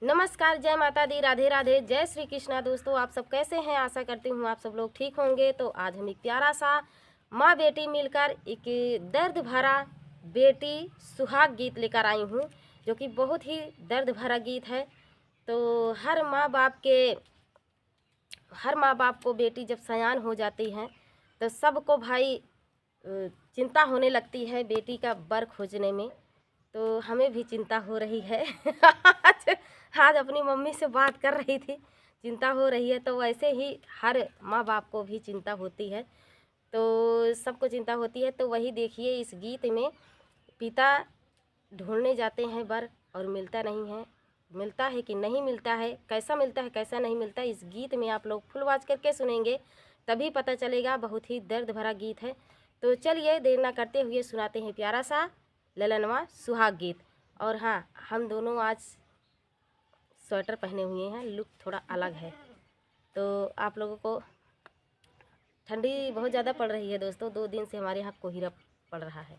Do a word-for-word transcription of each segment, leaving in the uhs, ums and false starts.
नमस्कार, जय माता दी, राधे राधे, जय श्री कृष्णा। दोस्तों, आप सब कैसे हैं? आशा करती हूँ आप सब लोग ठीक होंगे। तो आज हम एक प्यारा सा माँ बेटी मिलकर एक दर्द भरा बेटी सुहाग गीत लेकर आई हूँ, जो कि बहुत ही दर्द भरा गीत है। तो हर माँ बाप के, हर माँ बाप को बेटी जब सयान हो जाती है, तो सबको भाई अ, चिंता होने लगती है बेटी का बर खोजने में, तो हमें भी चिंता हो रही है। आज, आज अपनी मम्मी से बात कर रही थी, चिंता हो रही है। तो वैसे ही हर माँ बाप को भी चिंता होती है, तो सबको चिंता होती है। तो वही देखिए, इस गीत में पिता ढूंढने जाते हैं बर और मिलता नहीं है, मिलता है कि नहीं मिलता है, कैसा मिलता है, कैसा नहीं मिलता, इस गीत में आप लोग फुल वॉच करके सुनेंगे, तभी पता चलेगा। बहुत ही दर्द भरा गीत है। तो चलिए, देर ना करते हुए सुनाते हैं प्यारा सा ललनवा सुहाग गीत। और हाँ, हम दोनों आज स्वेटर पहने हुए हैं, लुक थोड़ा अलग है। तो आप लोगों को ठंडी बहुत ज़्यादा पड़ रही है दोस्तों, दो दिन से हमारे यहाँ कोहरा पड़ रहा है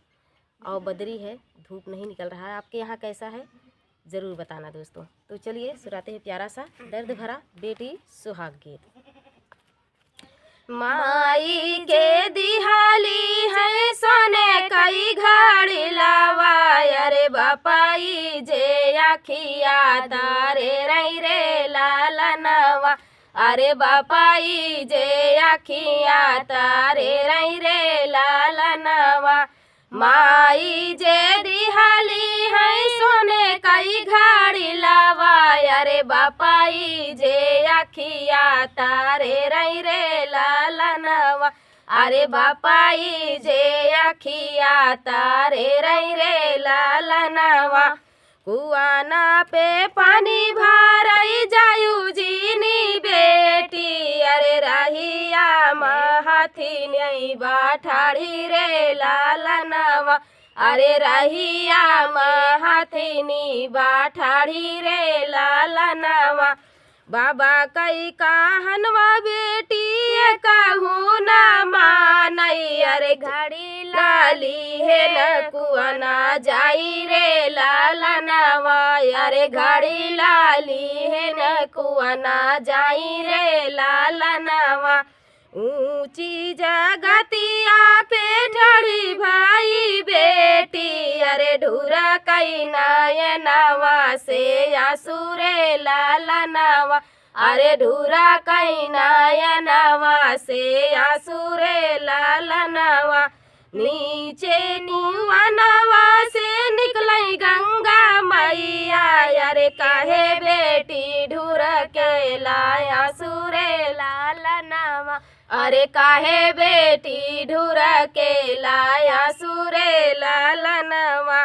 और बदरी है, धूप नहीं निकल रहा है। आपके यहाँ कैसा है, ज़रूर बताना दोस्तों। तो चलिए, सुनाते हैं प्यारा सा दर्द भरा बेटी सुहाग गीत। माई के दिहाली है सोने कई घड़ी लावा, अरे बापाई जे आखिया तारे रही रे लालनवा, अरे बापाई जे आखिया तारे रही रे लालनवा। माई जे दिहाली है सोने कई घड़ी लावा, अरे बापाई जे आखिया तारे रही रे लालनवा, अरे बापाई जे आखिया तारे रही रे लालनवा। कुआना पे पानी भरई जायु जीनी बेटी, अरे रहिया महथिनी बा ठाढ़ी रे लालनवा, अरे रहिया महथिनी बा ठाढ़ी रे लालनवा। बाबा कई कहनवा बेटी कहू ना मानई, अरे घड़ी लाली है न कुआना जाई रे लालनवा, अरे घड़ी लाली है न कुआना जाई रे लालनवा। ऊंची जगतिया पे ठाढ़ी भाई बेटी, अरे ढूरा कई नयनवा से आंसू रे लालनवा, अरे ढूरा कई नयनवा से आंसू रे लालनवा। नीचे कुआनवा से निकलई गंगा मैया, अरे काहे बेटी ढूर के लाया आंसू रे लालनवा, अरे काहे बेटी ढूर के लाया आंसू रे लालनवा।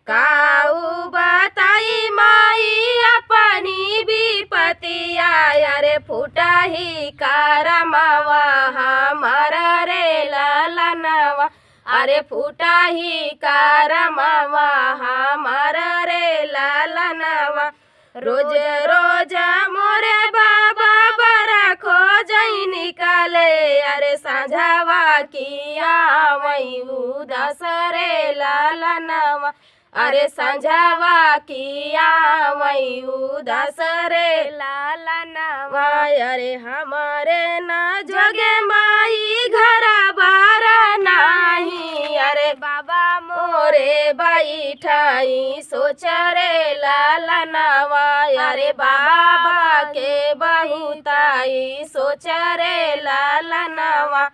काऊ बताई माई अपनी विपतिया, अरे फूटा ही करमवा हमार रे लालनवा, अरे फूटा ही करमवा हमार रे लालनवा। रोज रोज मोरे बाबा बरा खोजई निकाले, अरे साँझवा किया वही उदास रे लालनवा, अरे साँझवा किया वही उदास रे लालनवा। अरे हमारे ना जोगे माई घर बार नाही, अरे बाबा मोरे बैठाई सोच रे लालनवा, अरे बाबा के बहुताई सोच रे लालनवा।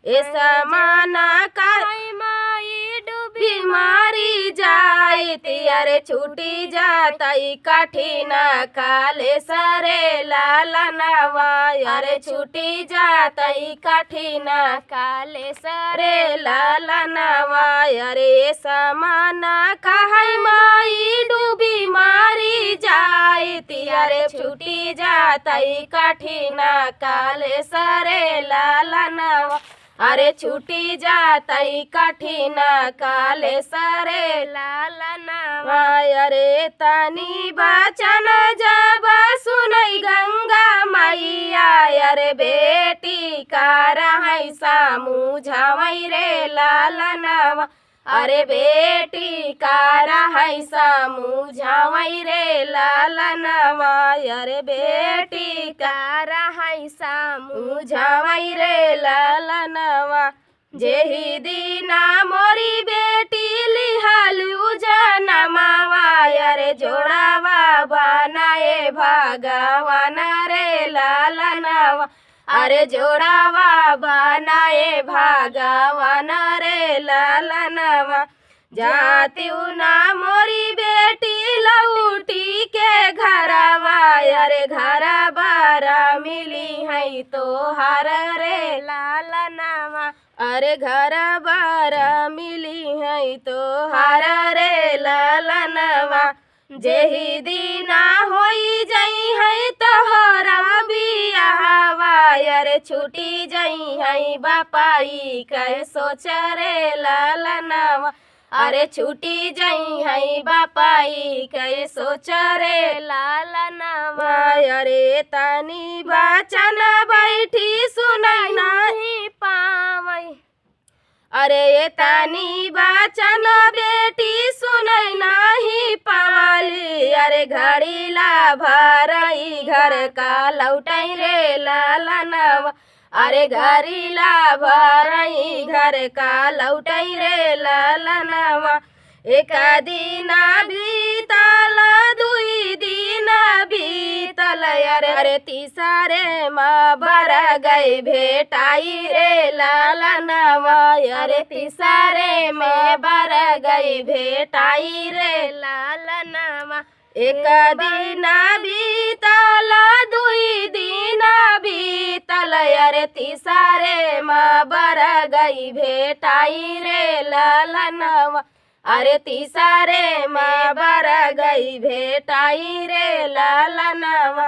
ए समाना का माई डूबी मारी जाइत, अरे छूटी जातई कठिन काले सरे लालनवा, अरे छूटी जातई कठिन काले सरे लालनवा। अरे समाना कहै माई डूबी मारी जाइत, अरे छूटी जातई कठिन काले सरे लालनवा, अरे छूटी जातई कठिन काले सरे लालनवा। अरे तनी बचन जब सुनई गंगा मैया, अरे बेटी का रहै समुझावई रे लालनवा, अरे बेटी का रहै समुझावै रे लालनवा, अरे बेटी का रहै समुझावै रे लालनवा। जेही दिना मोरी बेटी लिहलु जनमवा, अरे जोड़ावा बनाए भगवान रे लालनवा, अरे जोड़ावा बनाए भगवान रे लालनवा। जातिउ ना मोरी बेटी लौटी के घरवा, अरे घर बार मिलिहैं तोहार रे लालनवा, अरे घर बार मिलिहैं तोहार रे लालनवा। जेही दिना होई जइहैं तोहरा बियाहवा, अरे छूटी जइहैं बापई कै सोच रे लालनवा, अरे छूटी जइहैं बापई कै सोच रे लालनवा। अरे तनी बचन बैठी सुनै नाहीं पावै, अरे तनी बचन बेटी सुनै नाहीं पावली, अरे घड़ी ला भरई घर का लौटै रे लालनवा, अरे घड़ी ला भरई घर का लौटै रे लालनवा। एक दिन बीतल, दुई दिन बीतल, अरे, अरे तीसरे मा बरगई भेटाई रे लालनवा, अरे तीसरे मा बरगई भेटाई रे लालनवा। एक दिन बीतल, दुई दिन बीतल, अरे तीसरे मा बरगई भेटाई रे लालनवा, अरे तीसरे मा बरगई भेटाई रे लालनवा।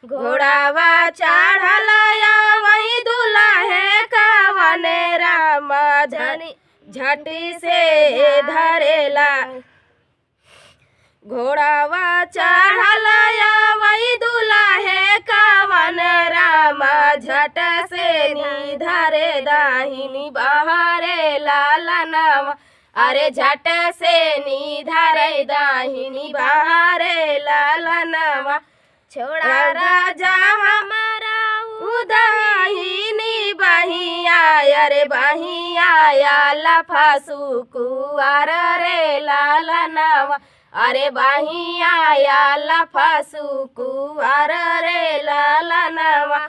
घोड़ावा चढ़ल आवै दुलहे कवन राम, झनी झटी से धरेला। घोड़ावा चढ़ल आवै दुलहे कवन राम, झट से नी धरे दाहिनी बाह रे लालनवा, अरे झट से नी धरे दाहिनी बाह रे लालनवा। छोड़ा राजा हमारा उदाहिनी बहिया, अरे बहिया या लफसु कुआर रे लालनवा, अरे बहिया या लफसु कुआर रे लालनवा।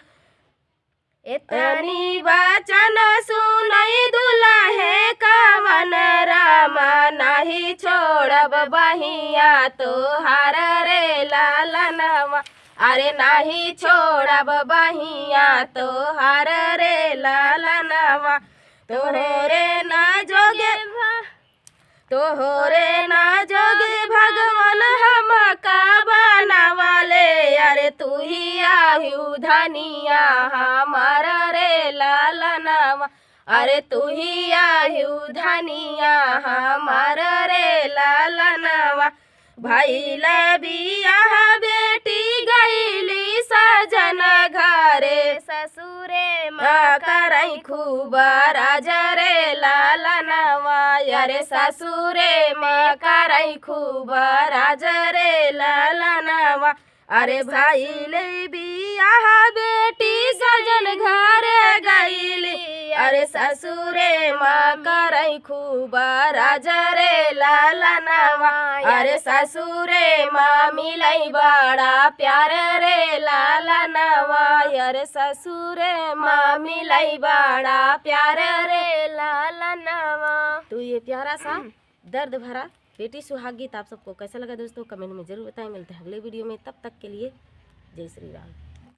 एतनी बचन सुनै दुलहे कवन राम, नाहीं छोड़ब बहिया तोहार रे लालनवा, अरे नाहीं छोड़ब बहिया तोहार रे लालनवा। तोहरे ना जोगे भा-, तोहरे ना जोगे भगवान हमका बनवले, अरे तुही आहिउ धनिया हमार रे लालनवा, अरे तुही आहिउ धनिया हमार रे लालनवा। भइल बियाह बेटी गइली सजन घरे, ससुरे मा करई खूब राज रे लालनवा, अरे ससुरे मा करई खूब राज रे लालनवा। अरे भइल बियाह बेटी सजन घरे गइली, अरे ससुरे मा करई खूब राज रे लालनवा, अरे ससुरे मा मिलै बड़ा प्यार रे लालनवा, अरे ससुरे मा मिलै बड़ा प्यार रे लालनवा। तो ये प्यारा सा दर्द भरा बेटी सुहाग गीत आप सबको कैसा लगा दोस्तों, कमेंट में जरूर बताएं। मिलते हैं अगले वीडियो में, तब तक के लिए जय श्री राम।